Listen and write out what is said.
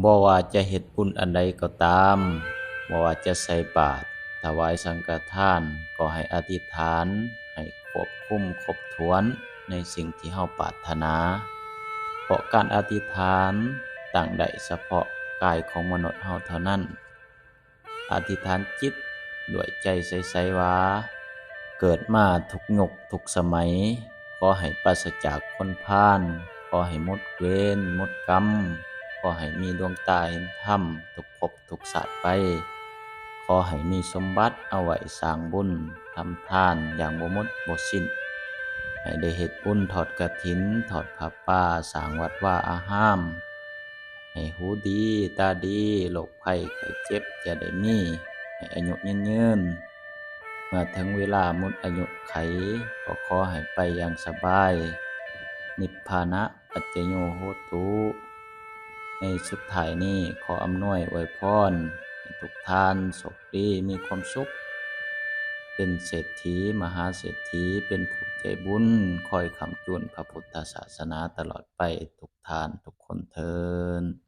ບໍ່ວ່າຈະເຮັດບຸນອັນໃດກໍຕາມ, ບໍ່ວ່າຈະໃສ່ບາດ, ຖວາຍສັງຄະທານ, ກໍໃຫ້ອະທິຖານໃຫ້ຄວບຄຸມຄົບຖ້ວນໃນສິ່ງທີ່ເຮົາປາດຖະໜາ, ເພາະການອະທິຖານຕັ້ງໄດ້ສະເພາະກາຍຂອງມະນຸດເຮົາເທົ່ານັ້ນ. ອະທິຖານຈິດດ້ວຍໃຈໃສໆວ່າ, ເກີດມາທຸກຍຸກທຸກສະໄໝ, ຂໍໃຫ້ປາສະຈາກຄົນພານ, ຂໍໃຫ້ໝົດເວນໝົດກຳ, ຂໍໃຫ້ມີດວງຕາເຫັນທຳທຸກພົບທຸກຊາດໄປ, ຂໍໃຫ້ມີສົມບັດເອົາໄວ້ສ້າງບຸນທຳທານຢ່າງບໍ່ໝົດບໍ່ສິ້ນ, ໃຫ້ໄດ້ເຮັດບຸນທອດກະຖິນ, ທອດຜ້າປ່າ, ສ້າງວັດວາອາຮາມ, ໃຫ້ຫູດີຕາດີ, ໂລກໄພໄຂ້ເຈັບຢ່າໄດ້ມີ, ໃຫ້ອາຍຸຍືນຍືນ, ເມື່ອເຖິງເວລາໝົດອາຍຸໄຂ ກໍຂໍໃຫ້ໄປຢ່າງສະບາຍ, ນິບພານະປັດຈະໂຍໂຫຕຸ. ໃນສຸດທ້າຍນີ້ ຂໍອຳນວຍອວຍພອນໃຫ້ທຸກທ່ານໂຊກດີ, ມີຄວາມສຸກ, ເປັນເສດຖີມະຫາເສດຖີ, ເປັນຜູ້ໃຈບຸນ, ຄອຍຄ້ຳຈູນພະພຸດທະສາສະໜາຕະຫຼອດໄປທຸກທ່ານທຸກຄົນເທີ້ນ.